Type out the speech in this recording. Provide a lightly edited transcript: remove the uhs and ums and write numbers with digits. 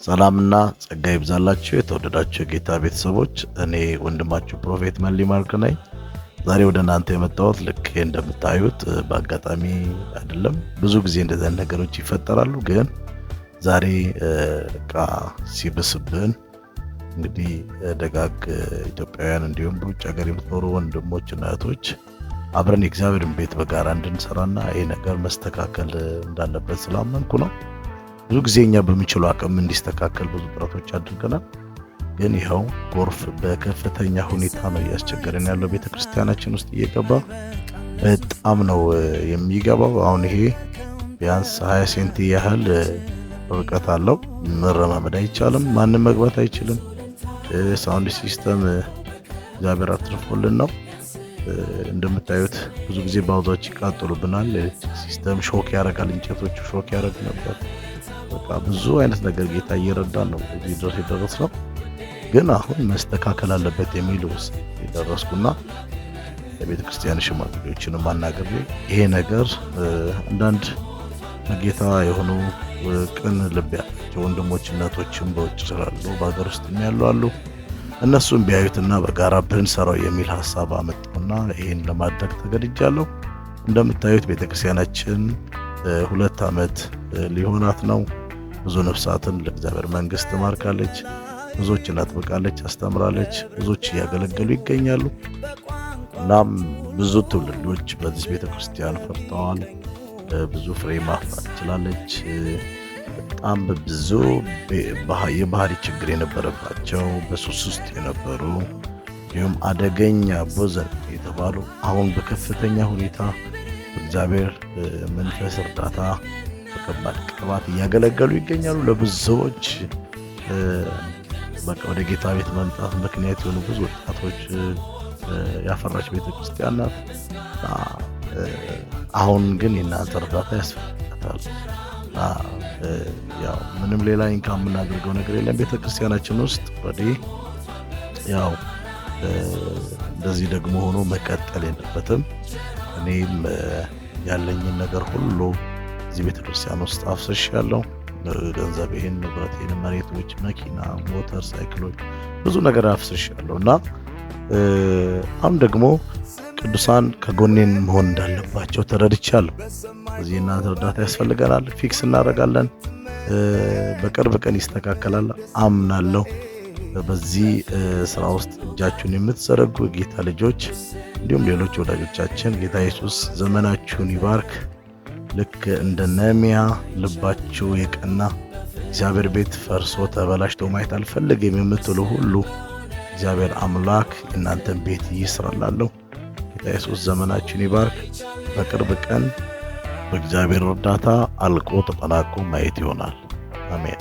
ሰላምና ጸጋ ይብዛላችሁ የተወደዳችሁ የጌታ ቤተሰቦች፣ እኔ ወንድማችሁ Prophet መሊ ማርክ ነኝ። ዛሬ ወደ እናንተ የመጣሁት ልክ እንደምታዩት በአጋጣሚ አይደለም። ብዙ ጊዜ እንደዚህ አይነት ነገሮች ይፈጠራሉ። ግን ዛሬ እቃ ሲብስብን እንግዲህ ደጋግ ኢትዮጵያውያን እንዲሁም በውጭ ሀገር የምትኖሩ ወንድሞች እና እህቶች አብረን የእግዚአብሔርን ቤት በጋራ እንድንሰራና ይህ ነገር መስተካከል እንዳለበት ስላመንኩ ነው። ብዙ ጊዜ እኛ በምንችለው አቅም እንዲስተካከል ብዙ ጥረቶች አድርገናል። ግን ይኸው ጎርፍ በከፍተኛ ሁኔታ ነው እያስቸገረን ያለው። ቤተክርስቲያናችን ውስጥ እየገባ በጣም ነው የሚገባው። አሁን ይሄ ቢያንስ 20 ሴንቲ ያህል ርቀት አለው። መረማመድ አይቻልም። ማንም መግባት አይችልም። Sound system እግዚአብሔር አትርፎልን ነው። እንደምታዩት ብዙ ጊዜ ባውዛዎች ይቃጠሉብናል። System shock ያደርጋል። እንጨቶቹ shock ያደርጉ ነበር። በቃ ብዙ አይነት ነገር ጌታ እየረዳን ነው እዚህ ድረስ የደረስነው። ግን አሁን መስተካከል አለበት የሚል ውስጥ የደረስኩና የቤተ ክርስቲያን ሽማግሌዎችንም አናግሬ ይሄ ነገር አንዳንድ በጌታ የሆኑ ቅን ልብ ያላቸው ወንድሞች እናቶችም በውጭ ስላሉ በሀገር ውስጥ ያሉ አሉ። እነሱም ቢያዩትና በጋራ ብንሰራው የሚል ሀሳብ አመጣውና ይህን ለማድረግ ተገድጃለሁ። እንደምታዩት ቤተክርስቲያናችን 2 ዓመት ሊሆናት ነው። ብዙ ነፍሳትን ለእግዚአብሔር መንግስት ማርካለች። ብዙዎችን አጥብቃለች፣ አስተምራለች። ብዙዎች እያገለገሉ ይገኛሉ። እናም ብዙ ትውልዶች በዚህ ቤተክርስቲያን ፈርተዋል። ብዙ ፍሬ ማፍራት ችላለች። በጣም በብዙ የባህሪ ችግር የነበረባቸው፣ በሱስ ውስጥ የነበሩ እንዲሁም አደገኛ ቦዘን የተባሉ አሁን በከፍተኛ ሁኔታ በእግዚአብሔር መንፈስ እርዳታ በከባድ ቅባት እያገለገሉ ይገኛሉ። ለብዙዎች በቃ ወደ ጌታ ቤት መምጣት ምክንያት የሆኑ ብዙ ወጣቶች ያፈራች ቤተክርስቲያን ናት። አሁን ግን የእናንተ እርዳታ ያስፈልጋታል። ያው ምንም ሌላ income የምናደርገው ነገር የለም። ቤተክርስቲያናችን ውስጥ ወዲህ ያው እንደዚህ ደግሞ ሆኖ መቀጠል የለበትም። እኔም ያለኝን ነገር ሁሉ እዚህ ቤተክርስቲያን ውስጥ አፍስሻለሁ። ገንዘቤን፣ ንብረቴን፣ መሬቶች፣ መኪና፣ ሞተር ሳይክሎች፣ ብዙ ነገር አፍስሻለሁ እና አሁን ደግሞ ቅዱሳን ከጎኔን መሆን እንዳለባቸው ተረድቻለሁ። እዚህ እናንተ እርዳታ ያስፈልገናል። Fix እናደርጋለን። በቅርብ ቀን ይስተካከላል አምናለሁ። በዚህ ስራ ውስጥ እጃችሁን የምትዘረጉ የጌታ ልጆች እንዲሁም ሌሎች ወዳጆቻችን ጌታ ኢየሱስ ዘመናችሁን ይባርክ። ልክ እንደ ነህምያ ልባችሁ የቀና፣ እግዚአብሔር ቤት ፈርሶ ተበላሽቶ ማየት አልፈልግም የምትሉ ሁሉ እግዚአብሔር አምላክ የእናንተን ቤት ይስራላለሁ። ጌታ ኢየሱስ ዘመናችሁን ይባርክ። በቅርብ ቀን በእግዚአብሔር እርዳታ አልቆ ተጠናቆ ማየት ይሆናል። አሜን።